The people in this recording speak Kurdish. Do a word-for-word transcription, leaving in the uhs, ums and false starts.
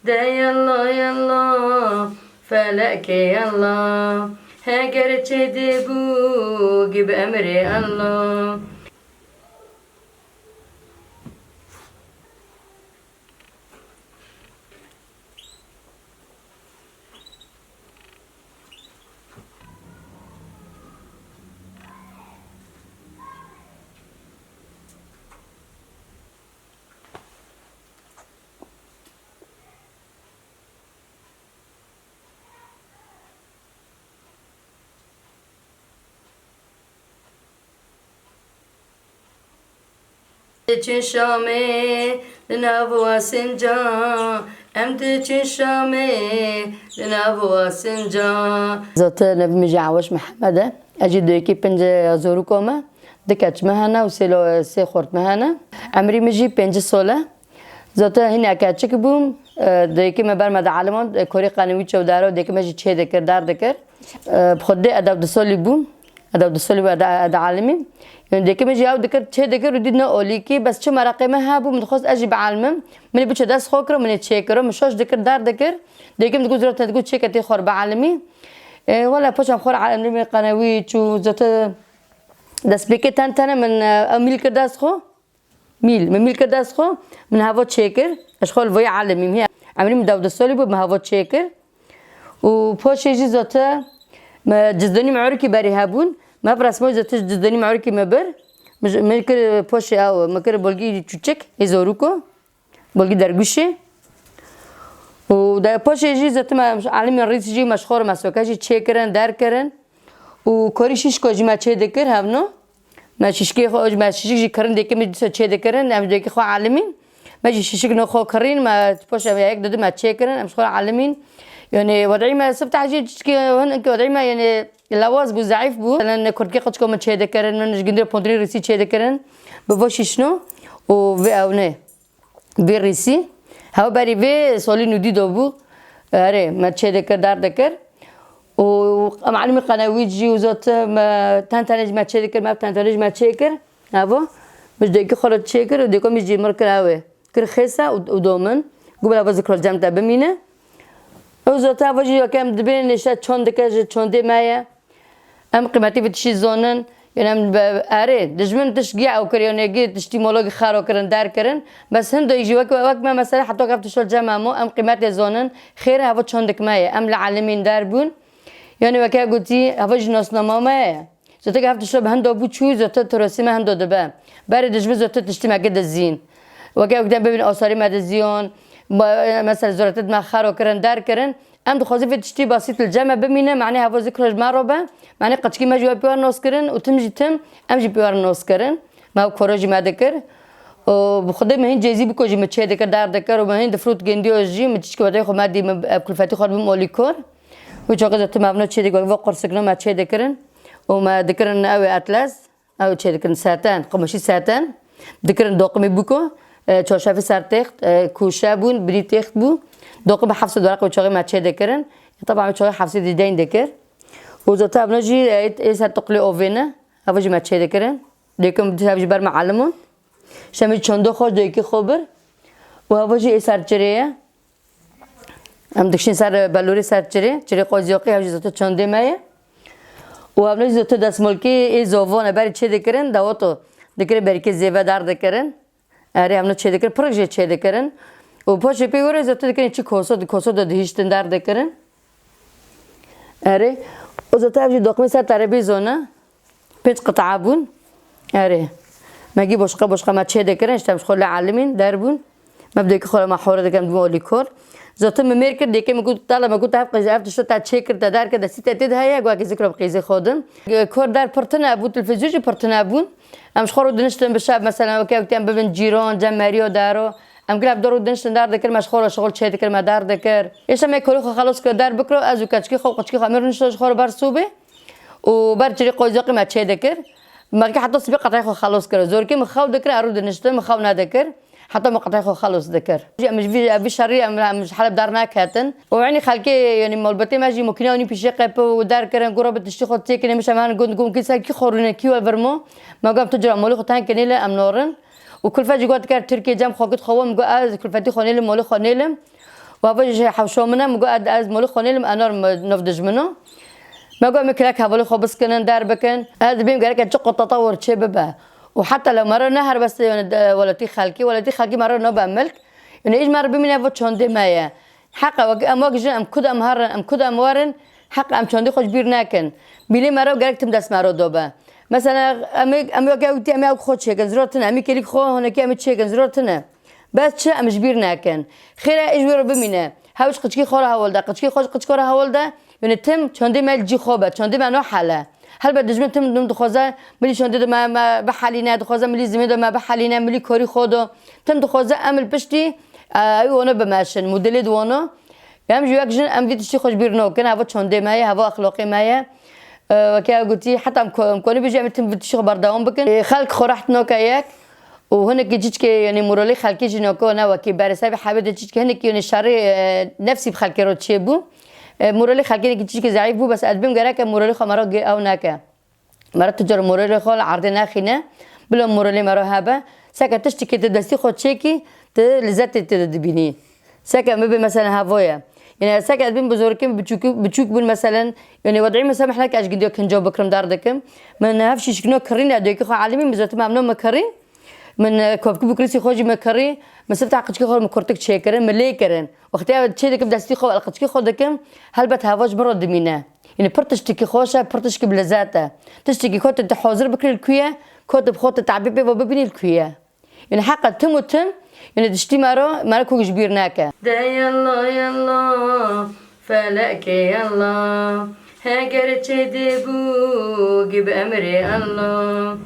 De yalla yalla, felekê yalla, heger çêdê bû, gib emrê Allah. Diçin Şamê li nav wasinca, em diçin Şamê li nav wasinca. Zaten nevê min jî Aweş Mihemed e. Ez jî duyekî pênc ya zorûka me. Du keç me hene û sê lo-, sê xort me hene. Emrî min jî pêncî sal e. Zaten hineke çik bûm, e, dayikê me ber me dieliman, e, korî qenewî çewdara û dayikê me jî çê dikir, dar dikir. E, bi xwedê ez dewdu salî bûm. Ez dewdu salî bûm, ez di-, ez dielîmîm. Yani dayikê me jî ew dikir, çê dikir û dît ne olîkî. Bes çi meraqê me hebû, min dixwest ez jî bielimim. Min ê biçe dest xwe kir û min ê çê kir û min şaş dikir, dar dikir. Dayikê min digot, zira te digot çêke tê xwe re bielimî. E, wela paşam xwe re elimê qenewî çû, zaten destpêkê ten tene min, e, ew mîl kir dest xwe. Mîl. Min mîl kir dest xwe, min heva çêkir. Ez xwe li vayê elimîm. Hê emrî min dewde salî bû, min heva çêkir. Û paşê jî zate me cizdanî me urikî berî hebûn. Me bi resma zate cizdanî me urikî me bir. Min ji, min kir paşê ew, min kir bolgî çûçik, ê zorûko. Bolgî dergûşê. Û de paşê jî zate me elimî rîs jî me ji xwe re me soke jî çêkirin, derkirin. Û korî şîşko jî me çê dikir hevno. Me şîşkê xwe, me şîşik jî kirin, dêkê min dîsa çê dikirin, em ji dêkê xwe elimîn. Me jî şîşik no xwe kirîn, me paşê me yek didi me çê kirin, em ji xwe elimîn. Yani wedî me sifte jî çişkê hin ki wedî me yani lawaz bû, zeîf bû. Mesela ne kurtkê qıçko min çê dikirin, min ji gundirê pontrî rîsî çê dikirin. Bi vo şîşno û vê ew ne. Vê rîsî. Hewa berî vê solî nûdî do bû. Erê, me çê dikir, dar dikir. Û em elimî qenewî jî û zot me ten tenê jî me çê dikir, me ten tenê jî me çê kir. Evo, min ji dêkî xwe re çê kir û dêko min jî mir kir ew ê. Kir xêsa û, û do min. Gu bila vê zikro cem te bimîne. Û zot evo jî weke em dibên nêşe çond dike ji çondê me ye. Em qîmetî vê tiştî zonin, yani em be-, erê, dijmin tişt giya ew kir, yani gi tiştî mologî xero kirin, der kirin. Bes hindo jî wek, wek me mesela heta ev tişt cem emo, em qîmetê zonin, xêr heva çondik me ye, em li elimîn der bûn. Yani weke gotî, heva jî nasnama me ye. Zotek ev tişt bi hindo bû çû, zotek tirosî me hindo dibe. Berê dijmin zotek tiştî me gi dizîn. Weke wek dem bibin asarî me diziyon, ba-, mesela zoretet me xero kirin, der kirin. Em dixwazin vê tiştî basît li cem me bimîne, manê heva zikro ji me re be, manê qeçkî me jî we pê we nas kirin û tim jî tim, em jî pê we nas kirin. Me ew koro jî me dikir. Û bi xwedê min hîn cêzî biko jî min çê dikir, dar dikir û min hîn difrût gendiyo jî, min çişkî wetê xwe me dî, min ev kulfetî xwe dibim olî kor. Wî çaxê zaten me evno çê dikir, wek ve qursikno me çê dikirin û me dikirin ew ê etles. Ew çê dikirin seten, qimêşî seten. Dikirin doqimê bûko, e, çarşafê ser têxt, e, kûşe bûn, binî têxt bû. Doqimê hefsê doraq û çaxê me çê dikirin. E, teba me çaxê hefsê dî deyn dikir. Û zata evna jî, e, ê ser tuqlê ovê ne. Ev jî me çê dikirin. Dêkim dîsa ev jî ber me elimon. Şemî çando xwe, dêkî xwe bir. Û ev jî ê ser çirê ye. Em dikişîn ser belûrê ser çirê, çirê qozyoqî, ev jî zata çandê me ye. Û evne jî zata destmolkê ê zovan e, berî çê dikirin, dawato dikirin, berîkê zêve dar dikirin. Erê, evne çê dikirin, pirik jê çê dikirin. Û paşê pê were zata dikirin çi koso, di koso da dihiştin dar dikirin. Erê, û zata ev jî doqmê ser terebîzon e. Pênc qita bûn. Erê. Me gî boşqa boşqa me çê dikirin, işte em ji xwe li elimîn der bûn. Me bi dêkî xwe re me hore dikin, bû olî kor. Zotin min mêr kir, dêkê min got, tala me got, ev qîz, ev tişta te çê kir, te der kir, destî te tê de heye, got, zikro bi qîzê xwe din. Kor der pir tune bû, televîzyon jî pir tune bûn. Em ji xwe re diniştin bi şev, mesela, weke wekî em bibin cîran, cem meriyo daro. Em gila bi dor û diniştin dar dikir, me ji xwe re şixul çê dikir, me dar dikir. Îşte me korê xwe xelos kir, der bikiro, ez û keçikê xwe û qeçikê xwe em ê rûniştin ji xwe re ber sobê. Û ber çirê qoyzoqê me çê dikir. Me ki heta sibê qetayê xwe xelos kir. Zorkê min xew dikir, erû diniştin, min xew nedikir. Heta min qetayê xwe xelos dikir. Em ji vî, ev vî şerî em, em ji Heleb derneketin. Û enî xelkê, yanî malbetê me jî mokîna wî pîşê qepe û derkirin, gura bi tiştî xwe têkin, em ji heman gund gund kî ser kî xwe rûne, kî we virmo. Me got, tu cira malê xwe tenkinê le em norin. Û kulfet jî got, diker Tirkiye cem xwe kit xwe, min got, ez kulfetî xwe nêlim, malê xwe nêlim. Wa vê ji hewşo min e, min got, "Ez, ez molî xwe nêlim, enor min nov dijmin o." Me got, "Em ê kirek hevalê xwe biskinin, derbikin." Ez dibêm gereke çi qo tetewur çê bibe. Û heta lew me re ne helbestê, yani, de, welatî xelkî, welatî xelkî me re nabe milk. Yani, îj me re bimîne, ev çandê me ye. Heqa wek em wek jin, em ku de em herin, em ku de em werin, heqa em çandê xwe ji bîr nekin. Bîlê me re gerek tim dest me re dobe. Mesela, em ê, em ê weke witî, em ê ew xwe çêkin, ziror tine, em ê kêlîk xwe, honekî em ê çêkin, ziror tine. Bes çi em ji bîr nekin. Xêr e, îj wê re bimîne. Hew ji qiçkî xwe re hewil de, qiçkî xwe ji qiçko re hewil de. Yone tim çandê me li cî xwe be, çandê me no hel e. Helbet dijmin tim, tim dixwaze milî çandê de me, me bihelîne, dixwaze milî zimê de me bihelîne, milî korî xwe do. Tim dixwaze em li piştî, e, ew wano bimeşin, modelê di wano. Em ji wek jin em vî tiştî xwe ji bîr nokin, heva çandê me ye, heva exloqê me ye. E, weke ew gotî, heta em ko-, em konî bijî em ê tim vî tiştî xwe berdewam bikin. E, xelk xwe reht noke yek. Û hinekî çîçkê, yani moralê xelkê jî noko ne wekî berê sebê hebê de çîçkê hinekî, yani şerê, e, nefsî bi xelkê re çêbû. E, moralê xelkê hinekî çîçkê zeîf bû, bes ez dibêm gereke moralê xwe me re ge-, ew neke. Me re tu car moralê xwe li erdê nexîne. Bila moralê me re hebe. Seke tiştekê tu destî xwe çêkî, tu lezzetê tê de dibînî. Seke em bibê mesela hevoye. Yani seke ez bim bizorkim biçûk, biçûk bûn meselen. Yani wedî mesela mehnek ez gindiyo kinco bikrim dar dikim. Min hev şîşkino kirîne, diyekî xwe alimî, min zotim emno min kirî. Min, e, kopkî bi kulîsî xwe jî min kirî. Min sifta qiçkî xwe min kurtik çêkirin, min lê kirin. Wextê ev çê dikim destî xwe, el qiçkî xwe dikim, helbet heva ji min re dimîne. Yani pir tiştekî xweş e, pir tiştekî bi lezzet e. Tiştekî ku tu, tu hazir bikirî li ku ye, ku tu bi xwe tu tabî pê ve bibînî li ku ye. Yani heqa tim û tim, yani tiştî me re, me re ku ji bîr neke. De yalla yalla, felekê yalla, heger çê dê bû, gib emrê Allah.